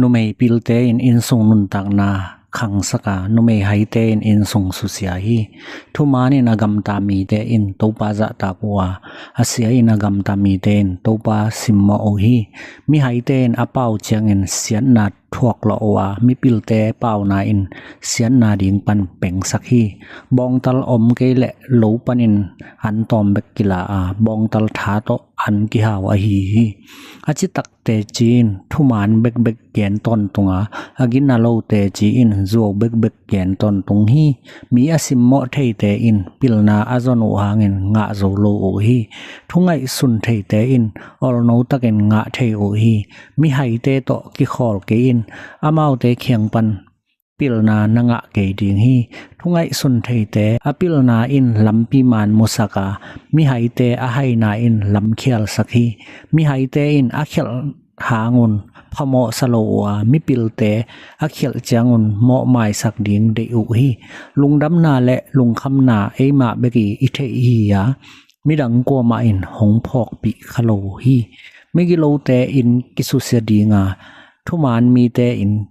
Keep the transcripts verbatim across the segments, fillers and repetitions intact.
Numei pilte in innsung nuntakna khangsak a, numei haite in innsung susia hi. Thuman in a gamta mite in Topa zahtak uh a, a sia in a gamta mite in Topa simmawh uh hi. Mihaite in a pau ciangin siatna thuaklawh uh a, mipilte pauna in siatna ding pan pengsak hi. Bawngtal om kei leh lo panin an tawm bek kila a, bawngtal tha tawh an kihau ahi hi. A citak teci in thuman bekbek gen tawntung a, a gina lo teci in zuau bekbek gen tawntung hi. Mi a simmawh theite in pilna a zon uh hangin ngah zo lo uh hi. Thungaihsun theite in olno takin ngah thei uh hi. Mihaite tawh kikhawl kei in, amaute kiang pan pilna na ngah kei ding hi. Thungaihsun theite a pilna in lampi man musak a, mihaite a haina in lamkhialsak hi. Mihaite in a khialh hangun phamawh sa lo uh a, mipilte a khialh ciangun mawhmaisak ding deih uh hi. Lungdamna le lungkhamna eimah bek i i theih hi a, midang kuamah in hong phawkpih kha lo hi. Migilote in kisusia ding a, thuman mite in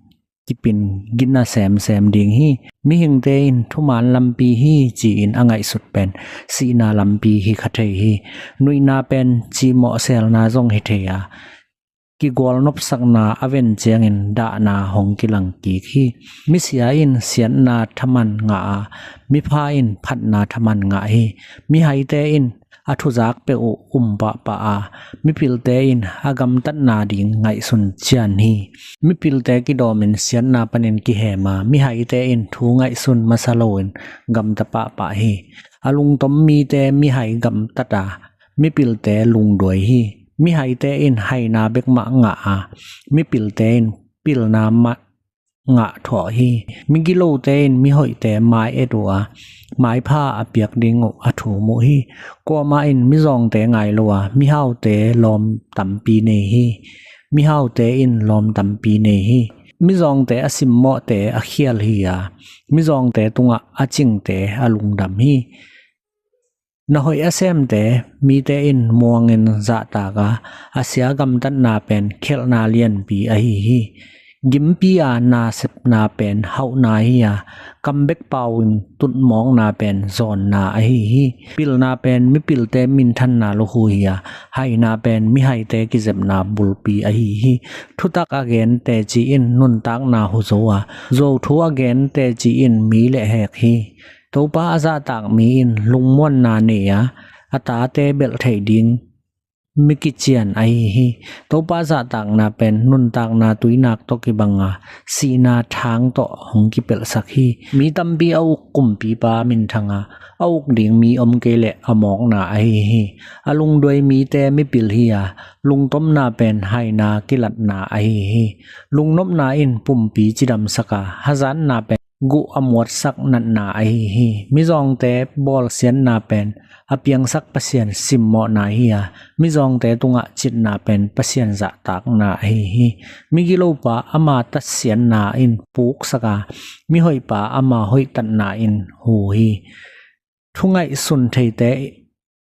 kipin gina semsem ding hi. Mihingte in thuman lampi hi ci-in a ngaihsut pen sihna lampi hi kha thei hi. Nuihna pen cimawh selna zong hi thei a, kigualnopsakna a ven ciangin dahna hong kilang kik hi. Misia in siatna thaman ngah a, mipha in phatna thaman ngah hi. Mihaite in a thuzak peuh uh um pahpah a, mipilte in a gamtatna ding ngaihsun cian hi. Mipilte kidawmin siatna panin kihem a, mihaite in thu ngaihsun masa loin gamta pahpah hi. A lungtom mite mihai gamtat a, mipilte lungduai hi. Mihaite in haina bekmah ngah a, mipilte in pilna mah ngah thuah hi. Migilote in mihoihte mai et uh a, maipha a piak ding uh a thum uh hi. Kuamah in mizawngte ngai lo a, mihaute lawm tampi nei hi. Mihaute in lawm tampi nei hi. Mizawngte a simmawhte a khial hi a, mizawngte tungah a cingte a lungdam hi. Na hoih a semte mite in muangin zahtak a, a sia gamtatna pen khialhna lianpi ahi hi. Gimpi a nasepna pen hauhna hi a, kam bek pau in tutmawkna pen zawnna ahi hi. Pilna pen mipilte minthanna lukhu hi a, haina pen mihaite kizepna bulpi ahi hi. Thutak a gen teci in nuntakna hu zo a, zuauthu a gen teci in mi lehhek hi. Topa a zahtak mi in lungmuanna nei a, a tate belh theih ding mi kician ahi hi. Topa zahtakna pen nuntakna tuinak tawh kibang a, sihna thang tawh hong kipelhsak hi. Mi tampi a uk kumpipa minthang a, a uk ding mi om kei leh a mawkna ahi hi. A lungduai mite mipil hi a, lungtomna pen haina kilatna ahi hi. Lungnopna in pumpi cidamsak a, hazatna pen guh a muatsak natna ahi hi. Mizawngte bawlsiatna pen a piangsak Pasian simmawhna hi a, mizawngte tungah citna pen Pasian zahtakna ahi hi. Migilopa ama tatsiatna in puksak a, mihoihpa ama hoihtatna in hu hi. Thungaihsun theite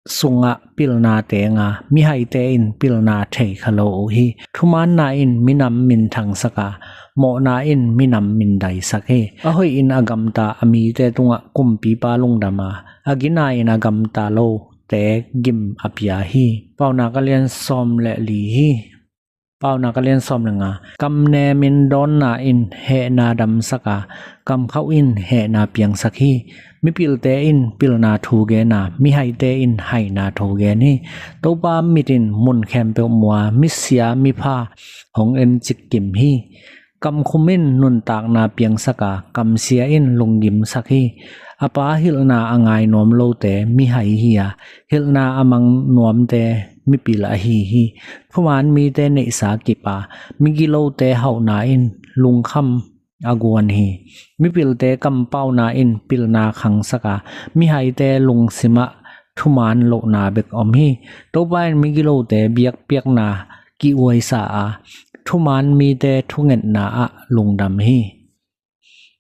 sungah pilna teng a, mihaite in pilna thei kha lo uh hi. Thumaanna in minam minthangsak a, mawhna in minam mindaisak hi. A hoih in a gamta a mite tungah kumpipa lungdam a, a gina in a gamta lote gim a pia hi. Paunak a lian sawm le li hi. Paunak a lian sawm le nga. Kamnem in dawnna in hehna damsak a, kamkhauh in hehna piangsak hi. Mipilte in pilna thu gen a, mihaite in haina thu gen hi. Topa mit in mun khempeuh mu a, misia mipha hong encik kim hi. Kamkhum in nuntakna piangsak a, kamsia in lunggimsak hi. A pa hilhna a ngai nuam lote mihai hi a, hilhna a mang nuamte mipil ahi hi. Thumaan mite neihsa kip a, migilote hauhna in lungkham a guan hi. Mipilte kampauna in pilna khangsak a, mihaite lungsimah thumaan lohna bek om hi. Topa in migilote biakpiakna kihuaisa a, thumaan mite thungetna ah lungdam hi.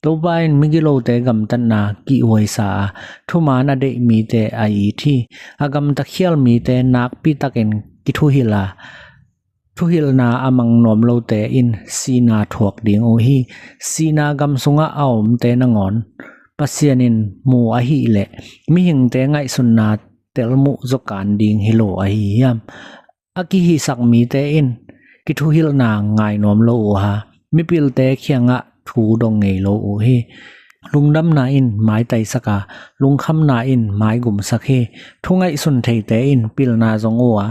Topa in migilote gamtatna kihuaisa a, thumaan a deih mite a it hi. A gamta khial mite nakpi takin kithuhilh a, Thuhilhna a mang nuam lote in sihna thuak ding uh hi. Sihna gam sungah a omte nangawn Pasian in mu ahih leh mihingte ngaihsutna telmuh zawkan ding hi lo ahi hiam? A kihisak mite in kithuhilhna ngai nuam lo uh a, mipilte kiangah thu dong ngei lo uh hi. Lungdamna in maitaisak a, lungkhamna in maigumsak hi. Thu ngaihsun theite in pilna zong uh a,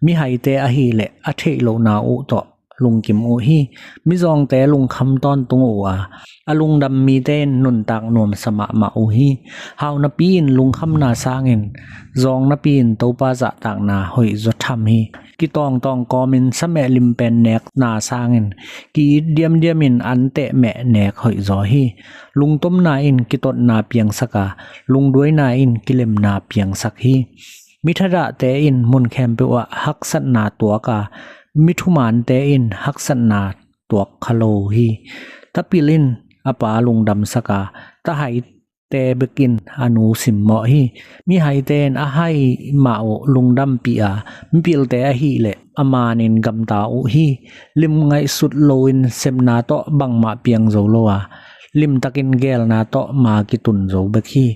mihaite ahih leh a theih lohna uh tawh lungkim uh hi. Mizawngte lungkham tawntung uh a, a lungdam mite in nuntak nuamsa mahmah uh hi. Hau napi-in lungkhamna sangin zawng napi-in Topa zahtakna hoihzaw tham hi. Kitawngtawng kawmin sameh limpen nekna sangin ki-it diamdiamin anteh meh nek hoihzaw hi. Lungtomna in kitotna piangsak a, lungduaina in kilemna piangsak hi. Mithadahte in mun khempeuh ah haksatna tuak a, mithumante in haksatna tuak kha lo hi. Tapil in a pa lungdamsak a, tahaite bek in a nu simmawh hi. Mihaite in a hai mah uh lungdampih a, mipilte ahih leh a manin gamta uh hi. Lim ngaihsut loin sepna tawh bangmah piang zo lo a, limtakin geelna tawh ma kitun zo bek hi.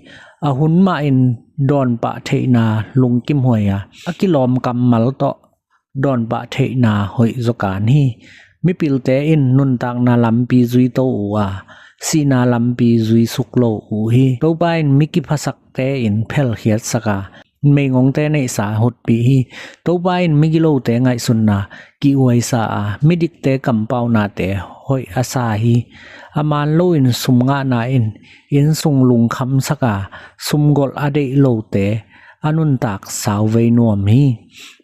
A hun mahin dawnpah theihna lungkimhuai a, a kilawm kammal tawh dawnpah theihna hoihzaw kan hi. Mipilte in nuntakna lampi zuito uh a, sihna lampi zuisuk lo uh hi. Topa in mi kiphasakte in phelkhiatsak a, meingongte neihsa hutpih hi. Topa in migilote ngaihsutna kihhuaisa a, midikte kampaunate hoih a sa hi. A man loin sum ngahna in innsung lungkhamsak a, sumgolh a deih lote a nuntak sauvei nuam hi.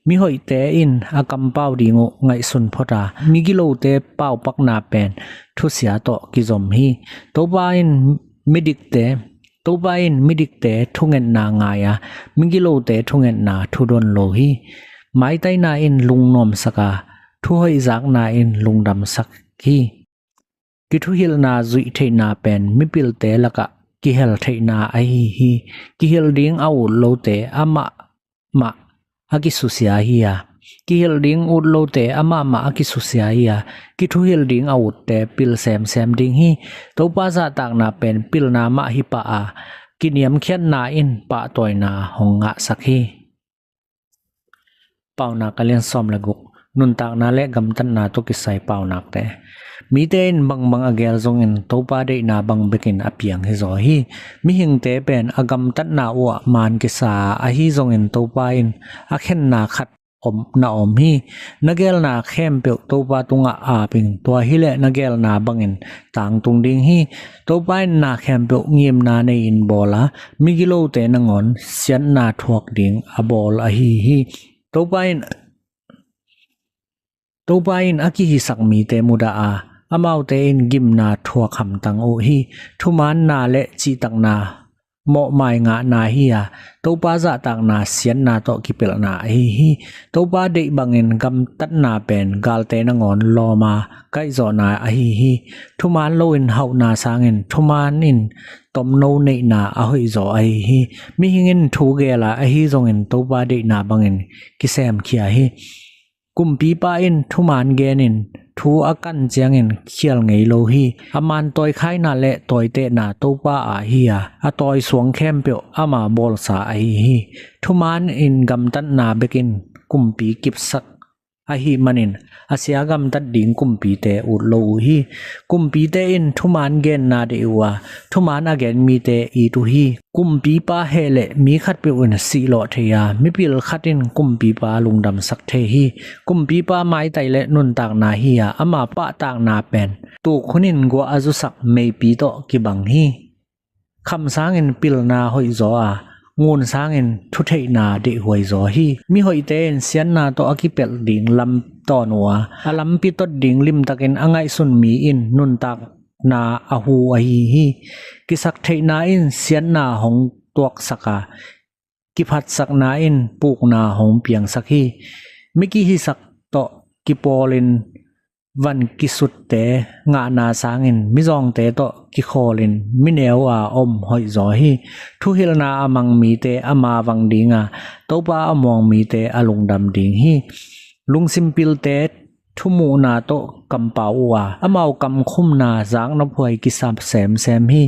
Mihoihte in a kampau ding uh ngaihsun phot a, migilote paupakna pen thusia tawh kizom hi. Topa in midikte Topa in midikte thungetna ngai a, migilote thungetna thudon lo hi. Maitaina in lungnuamsak a, thuhoih zakna in lungdamsak hi. Kithuhilhna zuih theihna pen mipilte lakah kihel theihna ahi hi. Kihilh ding a ut lote amah mah a kisusia hi a, kihilh ding ut lote amah mah a kisusia hi a, kithuhilh ding a utte pil semsem ding hi. Topa zahtakna pen pilna mah hi pah a, kiniamkhiatna in pahtawina hong ngahsak hi. Paunak a lian sawm le guk. Nuntakna le gamtatna tawh kisai paunakte. Mite in bangbang a geel zongin Topa deihna bang bekin a piang hizaw hi. Mihingte pen a gamtatna uhah man kisa a, ahi zongin Topa in a khenna khat om na om hi. Na geelna khempeuh Topa tungah apin, tua hileh na geelna bangin tangtung ding hi. Topa in na khempeuh ngimna nei-in bawl a, migilote nangawn siatna thuak ding a bawl ahi hi. Topa in Topa in a kihisak mite mudah a, amaute in gimna thuak hamtang uh hi. Thumaanna le cihtakna mawhmai ngahna hi a, Topa zahtakna siatna tawh kipelhna ahi hi. Topa deih bangin gamtatna pen galte nangawn lawma kaihzawhna ahi hi. Thumaan loin hauhna sangin thumaan in tomno neihna a hoihzaw ahi hi. Mihing in thu geel a, ahi zongin Topa deihna bangin kisemkhia hi. Kumpipa in thumaan genin thu a kan ciangin khial ngei lo hi. A maan tawikhaina le tawitehna Topa ah hi a, a tawisuang khempeuh ama bawlsa ahi hi. Thumaan in gamtatna bekin kumpi kipsak ahih manin a sia gamtat ding kumpite ut lo uh hi. Kumpite in thumaan genna deih uh a, thumaan a gen mite it uh hi. Kumpipa heh leh mi khatpeuh in sihlawh thei a, mipil khat in kumpipa lungdamsak thei hi. Kumpipa maitai le nuntakna hi a, ama pahtakna pen tuk hunin guah a zusak meipi tawh kibang hi. Kham sangin pilna hoihzaw a, ngun sangin thutheihna deihhuaizaw hi. Mihoihte in siatna tawh a kipelh ding lam tawn uh a, a lampi tot ding limtakin a ngaihsun mi in nuntak na a hu ahi hi. Kisaktheihna in siatna hong tuaksak a, kiphatsakna in pukna hong piangsak hi. Mi kihisak tawh kipawlin van kisutte ngahna sangin mizawngte tawh kikhawlin mineu a om hoihzaw hi. Thuhilhna a mang mite a mavang ding a, Topa a muang mite a lungdam ding hi. Lungsim pilte thumuhna tawh kampau uh a, amau kamkhumna zaknophuai kisa semsem hi.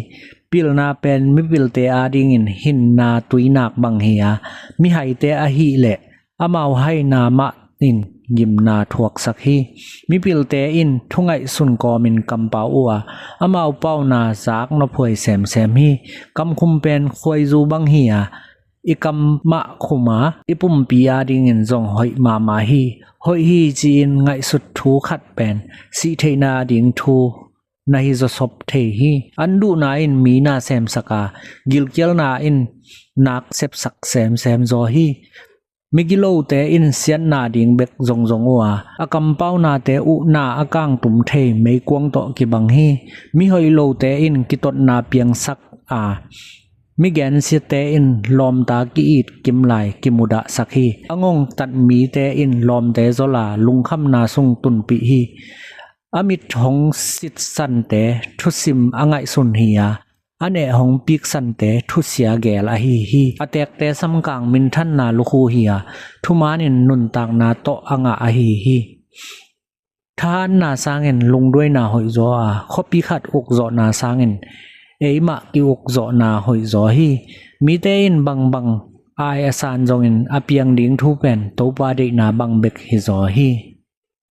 Pilna pen mipilte adingin hinna tuinak bang hi a, mihaite ahih leh amau haina mah in gimna thuaksak hi. Mipilte in thungaihsun kawmin kampau uh a, amau pauna zaknophuai semsem hi. Kamkhum pen khuaizu bang hi a, i kam mah khum a, i pumpi adingin zong hoih mahmah hi. Hoih hi ci-in ngaihsut thu khat pen sihtheihna ding thu na hi zawsop thei hi. An duhna in mi na semsak a, gilkialna in nak sepsak semsem zaw hi. Migilote in siatna ding bek zongzong uh a, a kampaunate uh na a kangtum thei meikuang tawh kibang hi. Mihoih lote in kitotna piangsak a, migensiate in lawmta ki-it kimlai kimudahsak hi. A ngongtat mite in lawmte zol a, lungkhamna sung tunpih hi. A mit hong sitsante thusim a ngaihsun hi a, a neh hong piksante thusia geel ahi hi. A teekte samkang minthanna lukhu hi a, thumanin nuntakna tawh a ngah ahi hi. Thahatna sangin lungduaina hoihzaw a, khuapi khat ukzawhna sangin eimah ki-ukzawhna hoihzaw hi. Mite in bangbang ai a san zongin a piang ding thu pen Topa deihna bang bek hizaw hi.